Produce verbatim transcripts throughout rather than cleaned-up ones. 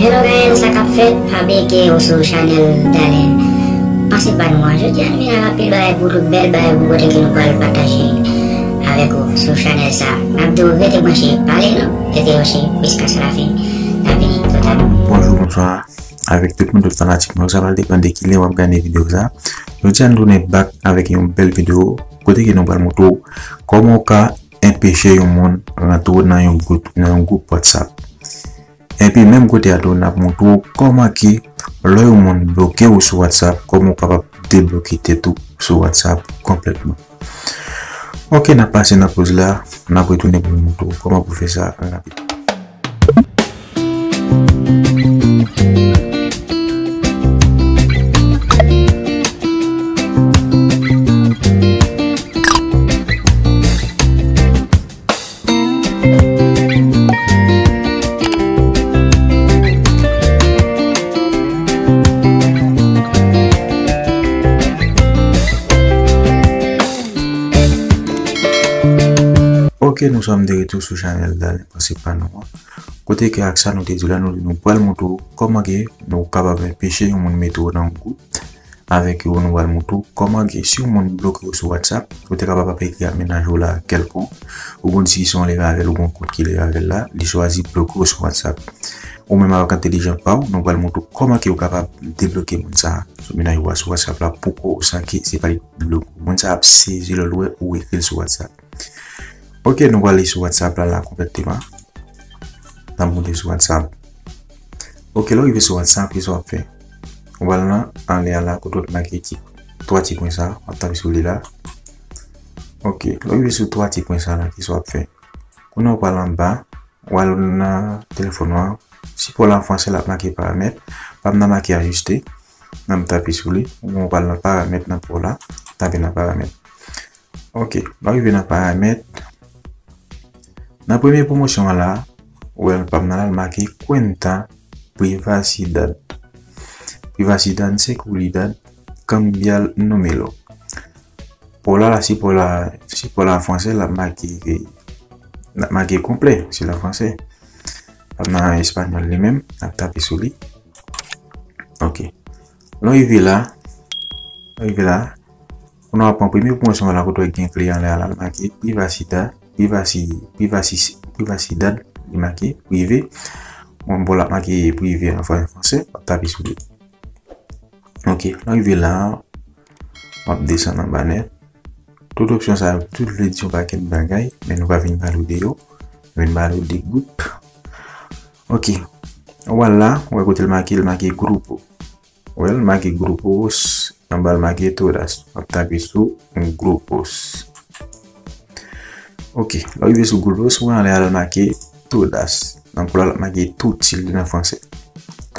Hello guys, sa k ap fèt? Pa bliye ke ou sou chanèl Dalen. Pase pa nou an. Jodi a nou vin ak anpil bagay pou tout, bèl bagay pou kote ke nou pral pataje avèk ou sou chanèl sa. N ap di w rete branche, pale non, rete branche jiskaske la fen. N ap vini total. Bonjou, bonswa avèk tout moun, tout fanatik mwen. Sa pral depann de ki lè w ap gade videyo sa. Jodi a nou tounen back avèk yon bèl videyo kote ke nou pral montre w kòman w ka enpeche yon moun rantre w nan yon gwoup, nan yon gwoup WhatsApp. Epi menm kote a tou, n ap montre w kòman ke lè yon moun bloke w sou WhatsApp, kòman w kapab debloke tèt ou sou WhatsApp konplètman. Ok, n ap pase nan poz la, n ap retounen pou n montre w kòman pou fè sa rapid. Ok, nou sòm de retou sou chanèl Dalen, pase pa nou an. Kote ke ak sa nou te di la, nou, nou pral montre w kòman ke nou kapab enpeche yon moun mete w nan yon gwoup avèk yo, nou pral montre w kòman ke si yon moun bloke w sou WhatsApp, ou te kapab ap ekri ak mennaj ou la kèlkonk, ou gon diskisyon li gen avè l, ou gon kont ki li gen avè l la, li chwazi bloke w sou WhatsApp. Ou menm avèk entèlijans pa w, nou pral montre w kòman ke ou kapab debloke moun sa a sou mennaj ou a sou WhatsApp la pou kò w san ke se pa li ki bloke w. Moun sa a ap sezi lè l wè ou ekri l sou WhatsApp. Ok, nou pral sou WhatsApp la, la konplèteman. N ap monte sou WhatsApp. Ok, lè w rive sou WhatsApp, kisa w ap fè? Ou pral nan anlè a la, kote w make ti, twa ti pwen sa, w ap tape sou li la. Ok, lè w rive sou twa ti pwen sa la, kisa w ap fè? Kounye a w pral anba, w al nan telefòn ou an. Sipò la an fransè, l ap make paramèt. Pa m nan make ajiste. N ap tape sou li. Ou pral nan paramèt nan pa w la. Tape nan paramèt. Ok, lè w rive nan paramèt, nan premye pwomosyon an la, ou wè pa m nan la, l make cuenta privacidad. Privacidad, seguridad, cambiar número. Pa w la, la, sipò la, sipò la an fransè, l ap make, l ap make konplè, se la fransè. L ap nan espanyòl li menm, n ap tape sou li. Ok. Lè w rive la, lè w rive la, kounye a w ap pran premye pwomosyon la kote w gen kle anlè a la, l make privacidad, privaci, privaci, privacidad, li make prive. Bon, bon, l ap make prive an fran-, fransè, w ap tape sou li. Ok, lè w rive la, w ap desann anba nèt. Tout opsyon sa yo, tout vle di yon pakèt bagay, men nou pa vin pale w de yo. Nou vin pale w de gwoup. Ok. Ou wè la, ou wè kote l make, l make grupo. Ou wè l make grupos, anba l make todas. W ap tape sou grupos. Ok, lè w rive sou grupos, ou wè anlè a l make todas. Donk, ou la l ap make tout, si l nan fransè.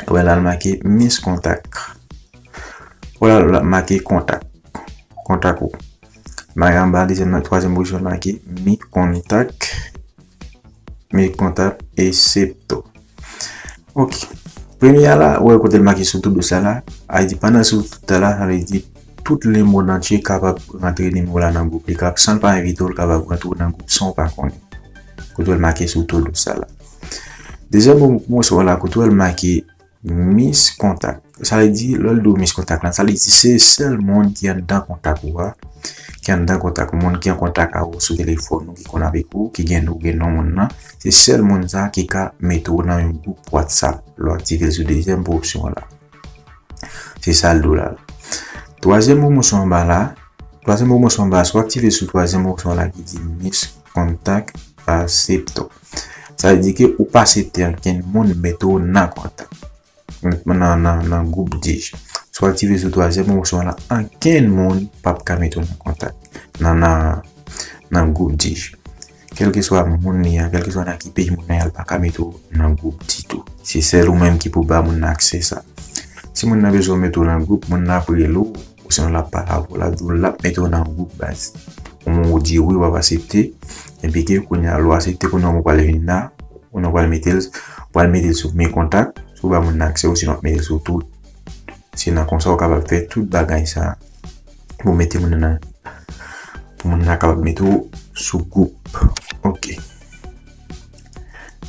Ou wè la l make mis kontak. Ou la l ap make kontak. Kontak ou. Mare anba dezyèm nan, twazyèm pozisyon make mi kontak, mi kontak esepto. Ok. Premye a la, ou wè kote l make sou tout dosye la. A vle di, pandan sou tout la, sa vle di, tout lemonn antye kapab rantre nimewo la nan gwoup li, kap-, san l pa envite w, l kapab rantre w nan gwoup san w pa konnen. Kote w wè l make sou tout dosye la. Dezyèm mo-, moso la, kote w wè l make mis kontak. Sa vle di, lè l di w mis kontak la, sa vle di se sèl moun ki anndan kontak ou a, ki anndan kontak ou, moun ki an kontak a ou sou telefòn ou, ki konn avèk ou, ki gen, ou gen non moun nan. Se sèl moun sa ki ka mete w nan yon gwoup WhatsApp lè w aktive l sou dezyèm opsyon la. Se sa l di w la. Twazyèm pwomosyon anba la, twazyèm pwomosyon anba, si w aktive sou twazyèm pwomosyon la ki di mis kontak asepto. Sa vle di ke ou pa asepte ankenn moun mete w nan kontak. Nan, nan, nan gwoup dij. Si w aktive sou twazyèm pwomosyon la, ankenn moun p ap ka mete w nan kontak. Nan, nan, nan gwoup dij. Kèlkeswa moun li a, kèlkeswa nan ki peyi moun nan ye a, l pa ka mete w nan gwoup ditou. Se sèl ou menm ki pou ba moun nan aksè sa. Si moun nan bezwen w mete w nan gwoup, moun nan ap rele w, ou sinon l ap pale avè w, l ap di w l ap mete w nan gwoup baz. Ou di wi, w ap asepte, epi ke kounye a, lè w asepte, kounye a w pral vin la, kounye a w pral mete l, w pral mete l sou men kontak, si w ba moun nan aksè, ou sinon w ap mete l sou tout. Se nan konsa w kapab fè tout bagay sa pou mete moun nan, pou moun nan kapab mete w sou gwoup. Ok.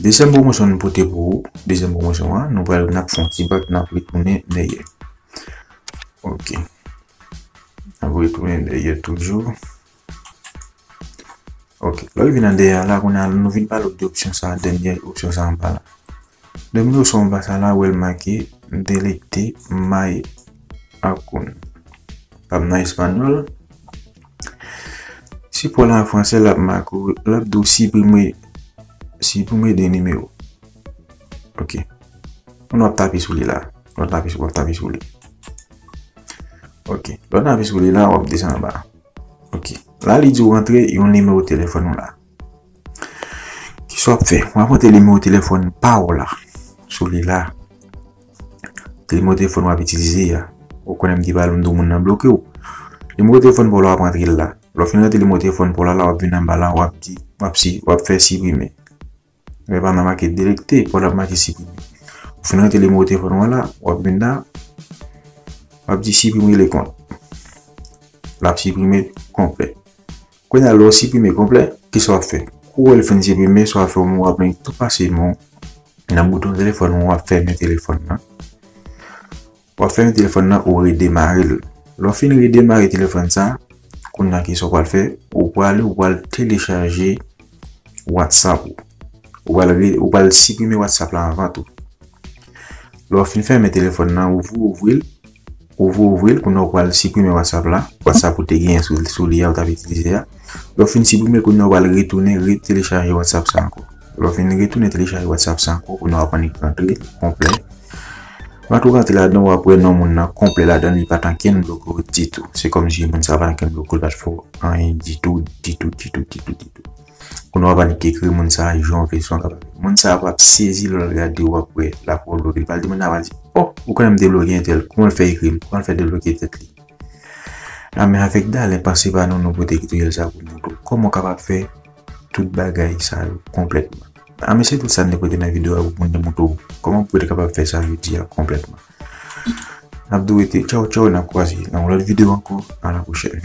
Dezyèm pwomosyon nou pote pou ou, dezyèm pwomosyon an, nou pral n ap fè yon ti bak, n ap retounen dèyè. Ok. N ap retounen dèyè toujou. Ok. Lè w rive nan dèyè a la, kounye a nou vin pale w de opsyon sa, dènyè opsyon sa anba la. Lè nou sou anba sa la, ou wè l make delete my account. L ap nan espanyòl. Si pou l an fransè, l ap make w, l ap di w siprime, siprime de nimewo. Ok. Kounye a w ap tape sou li la. W ap tape sou, w ap tape sou li. Ok. Lè w tape sou li la, w ap desann anba. Ok. La, li di w rantre yon nimewo telefòn ou la. Kisa w ap fè? W ap rantre nimewo telefòn pa w la. Sou li la. Nimewo telefòn w ap itilize a. Ou konnen m te pale w, m di w moun nan bloke w. Nimewo telefòn pa w la, w ap rantre l la. Lè w fin rantre nimewo telefòn pa w la, la, w ap vin anba la, w ap di, w ap si, w ap fè siprime. Lè pa nan make delete, pa w la ap make siprime. Ou fin rantre nimewo telefòn w la, w ap vin la, w ap di siprime le kont. L ap siprime konplè. Kounye a, lè w siprime konplè, kisa w ap fè? Kou w wè l fin siprime, sa w ap fè, w ap pran tou pase men w nan bouton telefòn ou, w ap fèmen telefòn nan. W ap fèmen telefòn nan, ou redemare l. Lè w fin redemare telefòn sa, kounye a, kisa w pral fè? Ou prale, ou pral telechaje WhatsApp ou. Ou pral re-, ou pral siprime WhatsApp la anvan tou. Lè w fin fèmen telefòn nan, ou vou ouvri l, ou vou ouvri l, kounye a w pral siprime WhatsApp la. WhatsApp ou te genyen sou, sou li a, ou t ap itilize a. Lè w fin siprime l, kounye a w pral retounen, retelechaje WhatsApp sa ankò. Lè w fin retounen telechaje WhatsApp sa ankò, kounye a w ap annik rantre konplè. Lè w rantre ladan, w ap wè non moun nan konplè ladan, li pa t ankenn bloke w ditou. Se kòmsi moun sa pa t ankenn bloke w, li pa t fè w anyen ditou, ditou, ditou, ditou, ditou. Kounye a w ap annik ekri moun sa a jan w vle, sa w kapab. Moun sa a ap sezi lè l gade w ap wè l ap bloke l. Pral di moun nan, pral di, "Oh, ou konnen m debloke entèl, kòman l fè ekri m, kòman l fè debloke tèt li?" A, men avèk Dalen, panse pa nou, nou pote tutorial sa pou nou montre w kòman w kapab fè tout bagay sa yo konplètman. A, men se tout sa n te pote nan videyo a pou nou te montre w kòman pou w te kapab fè sa jodi a konplètman. N ap di w rete tchaw tchaw, n ap kwaze nan yon lòt videyo ankò, a la pwochèn.